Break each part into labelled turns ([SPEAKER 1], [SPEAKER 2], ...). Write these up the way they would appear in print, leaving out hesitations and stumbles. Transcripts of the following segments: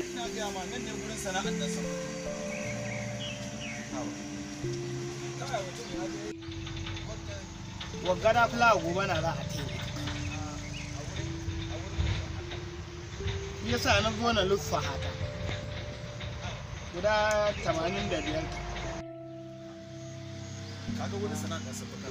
[SPEAKER 1] Ina gaya ma, nan ne gurin sana'ar nan Sokoto.
[SPEAKER 2] Waggada fulawa gobe na za a tebe. Shi yasa na zo na luffa hata. Guda 85 ta.
[SPEAKER 1] Kaga wurin sana'ar nan Sokoto.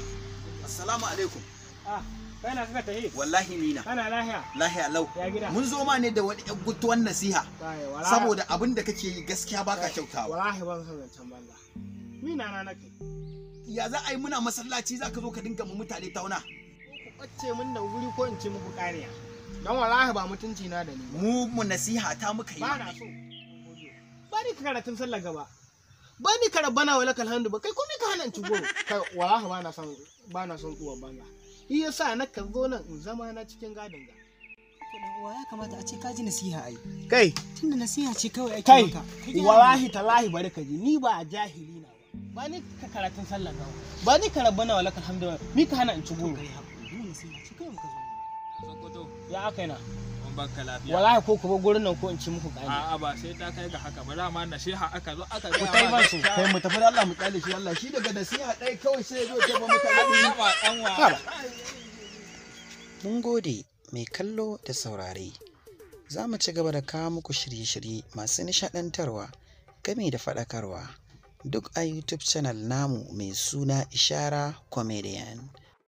[SPEAKER 1] Assalamu alaikum.
[SPEAKER 2] Ah, kai na kaka tahi?
[SPEAKER 1] Wallahi ni na.
[SPEAKER 2] Kana lahiya?
[SPEAKER 1] Lahiya lau.
[SPEAKER 2] Ya gida?
[SPEAKER 1] Mun zo ma ne da wani ƴan gutuwan nasiha.
[SPEAKER 2] Kai, wallahi.
[SPEAKER 1] Saboda abin da kake yi gaskiya baka kyautawa.
[SPEAKER 2] Wallahi ban san zancen banza. Ni na na nake.
[SPEAKER 1] Ya za a yi muna masallaci za ka zo ka dinga mu mutane tauna?
[SPEAKER 2] Ku ɓace min da wuri ko in ce muku ƙariya. Don wallahi ba mutunci na da ni ba.
[SPEAKER 1] Mu nasiha ta muka yi
[SPEAKER 2] Ba
[SPEAKER 1] ma.
[SPEAKER 2] na so. Ba ni karatun sallar gaba. Ba ni karabana wa lakal hamdu ba, kai komai ka hana in ci goro. Kai, wallahi ba na son tsuwar banza. Shi yasa na ka zo nan in zama na cikin gadin ga.
[SPEAKER 3] To dan uwa, ya kamata a ce ka ji nasiha ai.
[SPEAKER 2] Kai,
[SPEAKER 3] Tunda nasiha ce kawai ake
[SPEAKER 2] kai,
[SPEAKER 3] maka. Ka gyara.
[SPEAKER 2] Wallahi tallahi bari ka ji, ni ba jahili na ba. Ba ni ka karatun sallar gaba. Ba ni karabana wa lakal hamdu ba. Ni ka hana in ci
[SPEAKER 3] Mana.
[SPEAKER 2] goro.
[SPEAKER 3] Kai hakuri, mu nasiha ce kawai muka zo.
[SPEAKER 4] Sokoto,
[SPEAKER 2] Ya aka yi na.
[SPEAKER 4] mun barka lafiya.
[SPEAKER 2] Wallahi ko ku bar gurin nan ko in ci muku ƙani.
[SPEAKER 4] A'a, ba sai ta kai ga haka ba, dama nasiha aka zo aka
[SPEAKER 2] Ku tai ban su.
[SPEAKER 1] Kai, mu tafi da Allah, mu kyale shi Allah shi daga nasiha ɗaya kawai sai ya zo ya ba mutane.
[SPEAKER 4] Ba dan wa.
[SPEAKER 2] Haba.
[SPEAKER 5] Mun gode mai kallo da saurare. Za mu ci gaba da kawo muku shirye-shirye masu nishaɗantarwa game da faɗakarwa duk a YouTube channel namu mai suna Ishara Comedian.